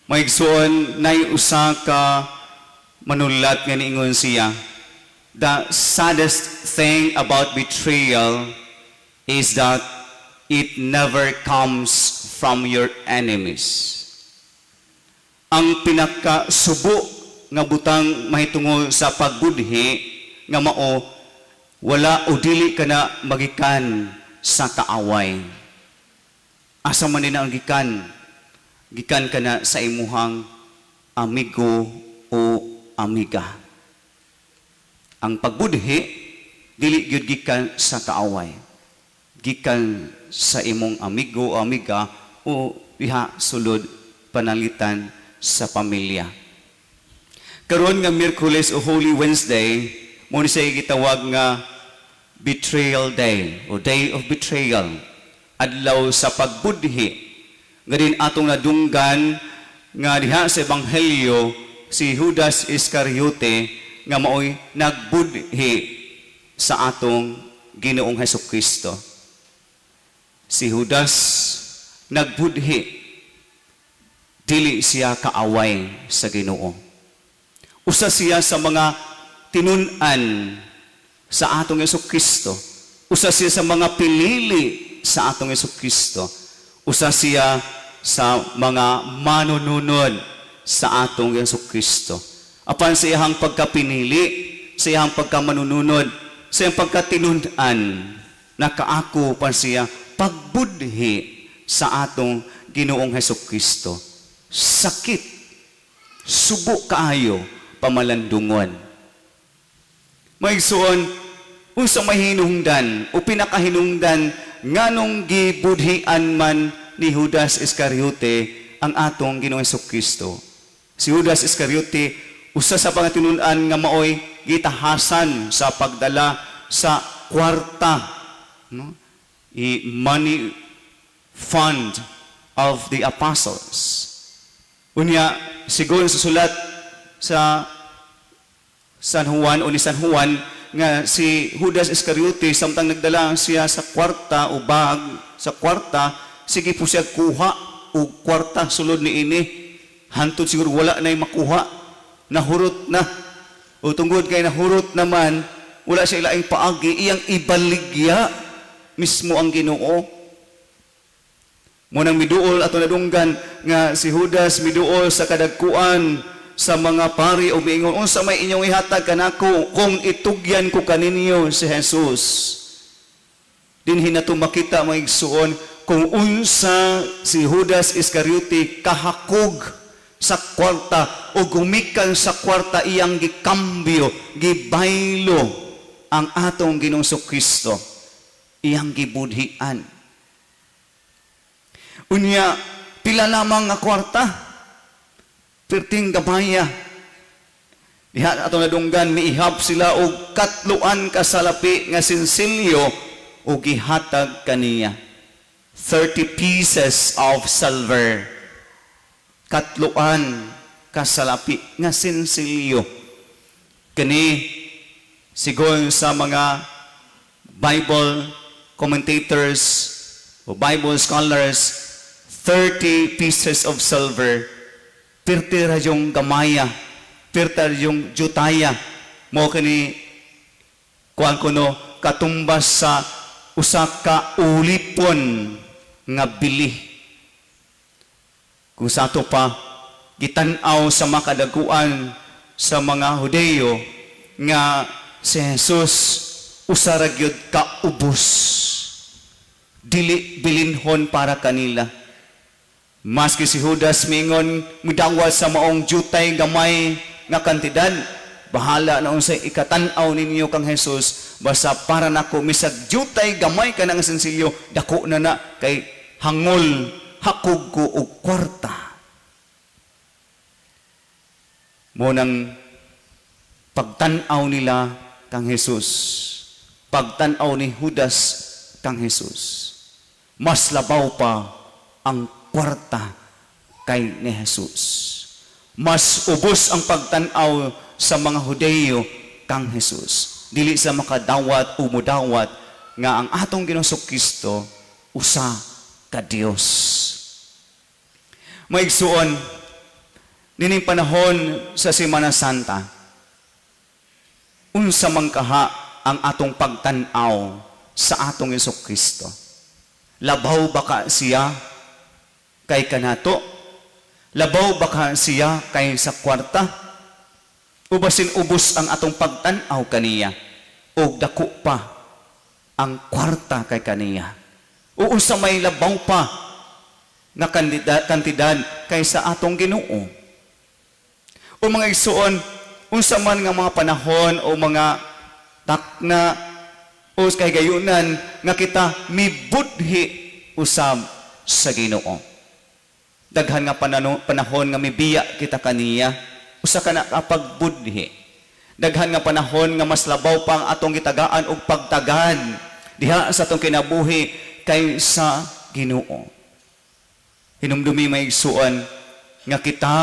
Mga igsoon, nay usa ka manulat nga niingon siya, "The saddest thing about betrayal is that it never comes from your enemies." Ang pinakasubo nga butang mahitungod sa pagbudhi nga mao wala o dili ka na magikan sa kaaway. Asa man din ang gikan? Gikan ka na sa imuhang amigo o amiga. Ang pagbudhi dili gyud gikan sa kaaway. Gikan sa imong amigo o amiga o diha sulod panalitan sa pamilya. Karon nga Miyerkules o Holy Wednesday, mao ni siya gitawag nga Betrayal Day o Day of Betrayal. Adlaw sa pagbudhi. Nga din atong nadunggan nga diha sa Ebanghelyo si Judas Iscariote nga maoy nagbudhi sa atong Ginoong Hesus Kristo. Si Judas nagbudhi, dili siya kaaway sa Ginoo. Usa siya sa mga tinun-an sa atong Hesus Kristo. Usa siya sa mga pinili sa atong Hesus Kristo. Usa siya sa mga manununod sa atong Hesus Kristo. Apan sa iyang pagkapinili, sa iyang pagkamanununod, sa iyang pagkatinun-an, nakaako pa siya pagbudhi sa atong Ginoong Hesus Kristo. Sakit, subo kaayo pamalandungon. Mga igsoon, unsa may hinungdan o pinakahinungdan nganong gibudhian man ni Judas Iscariote ang atong Ginoong Kristo? Si Judas Iscariote usa sa mga tinun-an nga maoy gitahasan sa pagdala sa kwarta, no? I money fund of the apostles. Unya, sigon sa sulat sa San Juan o ni San Juan nga si Judas Iscariote, samtang nagdala siya sa kwarta o bag sa kwarta, sige po siya kuha og kwarta sulod ni ini hantod siguro wala na makuha, nahurot na. O tungod kay nahurot naman, wala siya ilaing paagi, iyang ibaligya mismo ang Ginoo. Mao nang miduol ato nadunggan nga si Judas miduol sa kadagkuan sa mga pari o miingon, "Unsa may inyong ihatag kanako kung itugyan ko kaninyo si Jesus?" Dinhi nato makita, mga igsuon, kung unsa si Judas Iscariote kahakog sa kwarta o gumikan sa kwarta, iyang gikambyo, gibaylo ang atong Ginoong Kristo, iyang gibudhian. Unya, pila lamang nga kwarta? Perting gamaya. Diha ato nadunggan, miihap sila og katloan ka salapi nga sinsilyo o gihatag kaniya. 30 pieces of silver. Katloan ka salapi nga sinsilyo. Kani sigon sa mga Bible commentators o Bible scholars, 30 pieces of silver, pirti ra yung gamaya, pirti ra yung jutaya. Mao kini kuan kuno katumbas sa usa ka ulipon nga bili. Kung sa ato pa gitan-aw sa makadaguan sa mga Hudeyo nga si Jesus usa ra gyud ka ubos, dili bilinhon para kanila. Maski si Judas mingon midawat sa maong jutay gamay nga kantidad, "Bahala na unsay ikatan-aw ninyo kang Jesus, basta para nako misag jutay gamay ka nga sensilyo, dako na na kay hangol hakog ko og kwarta." Mao nang pagtan-aw nila kang Jesus, pagtan-aw ni Judas kang Jesus, mas labaw pa ang kwarta kay ni Jesus. Mas ubos ang pagtan-aw sa mga Hudeyo kang Jesus. Dili sa makadawat o mudawat nga ang atong Ginoong Kristo usa ka Dios. Mga igsuon, Nining panahon sa Semana Santa, unsa man kaha ang atong pagtan-aw sa atong Hesus Kristo? Labaw ba ka siya kay kanato? Labaw ba ka siya kay sa kwarta? O basin ubos ang atong pagtan-aw kaniya og dako pa ang kwarta kay kaniya? O unsa may labaw pa nga kantidad kaysa atong Ginoo? O mga igsuon, unsa man nga mga panahon o mga takna o kahigayunan nga kita mibudhi usab sa Ginoo. Daghan nga panahon nga mibiya kita kaniya, usa ka na kapagbudhi. Daghan nga panahon nga mas labaw pa ang atong gitagaan og pagtagad diha sa atong kinabuhi kaysa Ginoo. Hinumdumi, mga igsuon, nga kita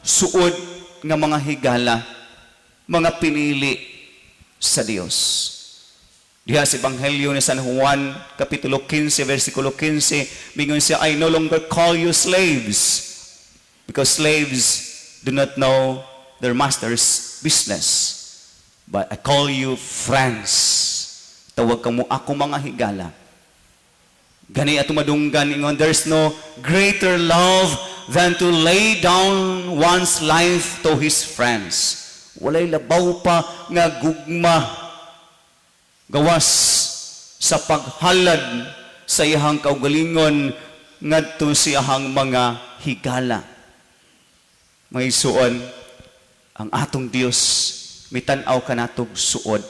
suod nga mga higala, mga pinili sa Dios. Diha sa Ebanghelyo ni San Juan, Kapitulo 15, versikulo 15, mingon siya, "I no longer call you slaves, because slaves do not know their master's business. But I call you friends." Tawag kamo ako mga higala. Gani ato madunggan ingon, "There's no greater love than to lay down one's life to his friends." Walay labaw pa nga gugma gawas sa paghalad sa iyang kaugalingon ngadto sa iyang mga higala. Mga igsuon, ang atong Dios mitan-aw kanatog suod,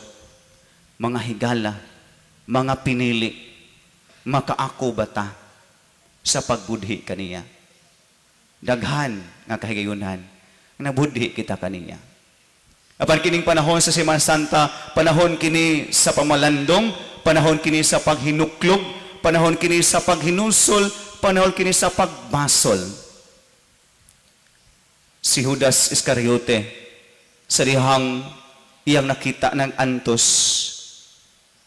mga higala, mga pinili. Makaako ba ta sa pagbudhi kaniya? Daghan nga kahigayunan nabudhi kita kaniya. Apan kining panahon sa Semana Santa, panahon kini sa pamalandong, panahon kini sa paghinuklog, panahon kini sa paghinusol, panahon kini sa pagbasol. Si Judas Iscariote, sa dihang iyang nakita ng antos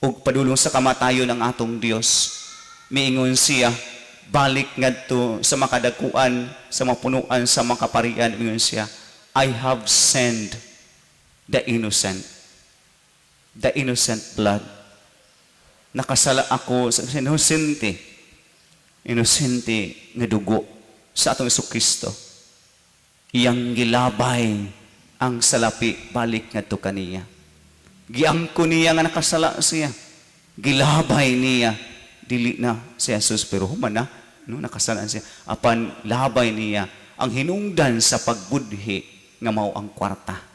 ug padulong sa kamatayon ng atong Dios, miingon siya balik ngadto sa makadakuan, sa mapunuan, sa makaparian, miingon siya, "I have sinned the innocent blood. Nakasala ako sa inosente, inosente nga dugo sa atong Hesus Kristo." Iyang gilabay ang salapi balik ngadto kaniya. Giangko niya nga nakasala siya. Gilabay niya, dili na si Jesus pero human na no nakasala siya. Apan labay niya ang hinungdan sa pagbudhi nga mao ang kwarta.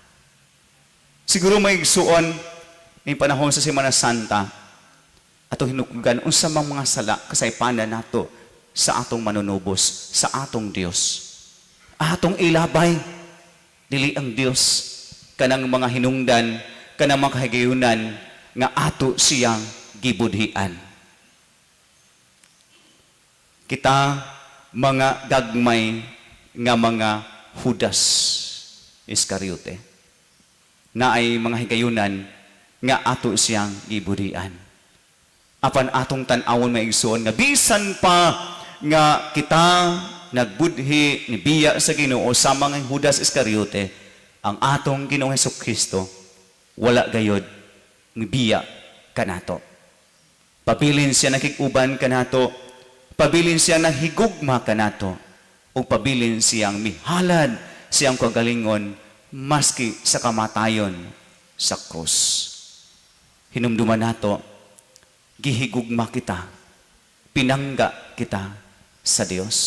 Siguro, mga igsuon, ning panahon sa Semana Santa, atong hinukgan unsa mang mga sala kasaypanan nato sa atong manunubos, sa atong Dios. Atong ilabay dili ang Dios kanang mga hinungdan, kanang mga kahigayunan nga ato siyang gibudhian. Kita mga gagmay nga mga Judas Iscariote na ay mga higayunan nga ato siyang gibudhian. Apan atong tan-awon, mga igsoon, nga bisan pa nga kita nagbudhi ni biya sa Ginoo sa mga Judas Iscariote, ang atong Ginoong Hesus Kristo wala gayod mibiya kanato. Pabilin siya nakig-uban kanato, pabilin siya naghigugma kanato, ug pabilin siyang mihalad siyang kagalingon maski sa kamatayon sa krus. Hinumduman nato, gihigugma kita, pinangga kita sa Dios.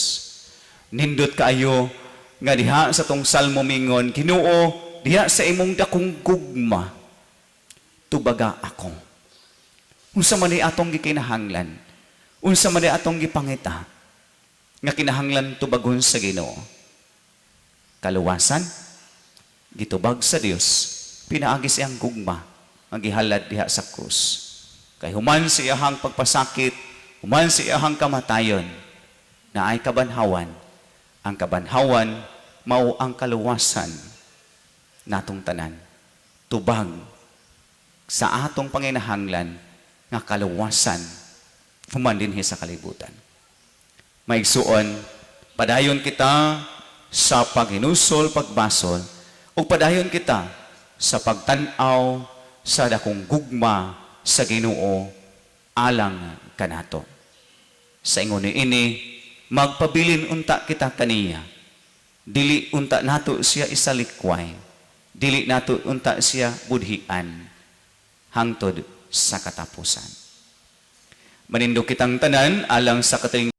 Nindot kaayo nga diha sa tong salmo mingon, "Ginoo, diha sa imong dakong gugma, tubaga ako." Unsa man ni atong gikinahanglan? Unsa man ni atong gipangita nga kinahanglan tubagon sa Ginoo? Kaluwasan, gitubag sa Dios, pinaagi siyang gugma ang gihalad diha sa krus. Kay human sa iyahang pagpasakit, human sa iyahang kamatayon, naay kabanhawan. Ang kabanhawan mao ang kaluwasan natong tanan. Tubag sa atong panginahanglan nga kaluwasan human dinhi sa kalibutan. Mga igsuon, padayon kita sa paghinusol, pagbasol, ug padayon kita sa pagtan-aw sa dakong gugma sa Ginoo alang kanato. Sa ingon niini, magpabilin unta kita kaniya. Dili unta nato siya isalikway. Dili nato unta siya budhian hangtod sa katapusan. Manindog kitang tanan alang sa katining